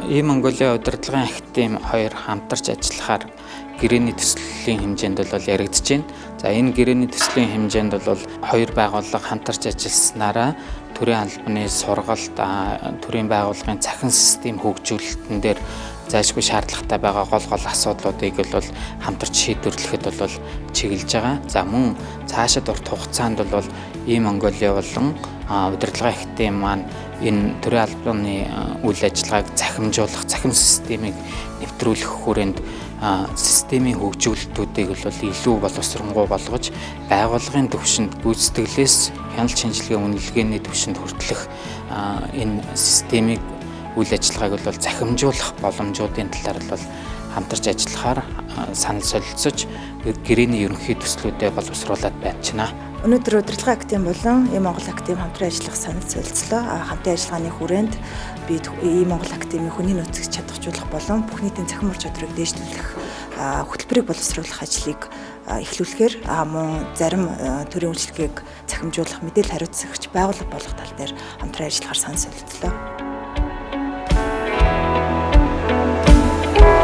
E-Mongolia, удирдлагын академи хоёр хамтарч ажиллахаар гэрээний төслийн хэмжээнд бол яригдж байна. За, энэ гэрээний төслийн хэмжээнд бол хоёр байгууллага хамтарч ажилласнараа төрийн албаны сургалт, төрийн байгууллагын цахим систем хөгжүүлэлтэн дээр зайлшгүй шаардлагатай байгаа гол гол асуудлуудыг бол хамтарч шийдвэрлэхэд бол чиглэж байгаа. За, мөн цаашид урт хугацаанд бол E-Mongolia болон удирдлагын академи маань энэ төрийн албаны үйл ажиллагааг захимжуулах, цахим системийг нэвтрүүлэх хүрээнд системийн хөгжүүлэлтүүдийг бол илүү боловсронгуй болгож, байгууллагын түвшинд гүйцэтгэлээс хяналт шинжилгээ, үнэлгээний түвшинд хүртэлх энэ системийг, үйл ажиллагааг бол захимжуулах боломжуудын талаар бол хамтарч ажиллахаар санал солилцож, гэрээний ерөнхий төслүүдээ боловсруулад байж байна. Өнөөдөр удирдлагын академи болон E-Монгол академи хамтран ажиллах санал солилцлоо. Хамтын ажиллагааны хүрээнд би E-Монгол академийн хүний нөөцийг чадваржуулах болон бүх нийтийн цахим ур чадварыг дээшлүүлэх хөтөлбөрийг боловсруулах ажлыг эхлүүлэхээр, мөн зарим төрийн үйлчилгээг цахимжуулах, мэдээлэл хариуцагч байгууллага болох тал дээр хамтран ажиллахаар санал солилцлоо.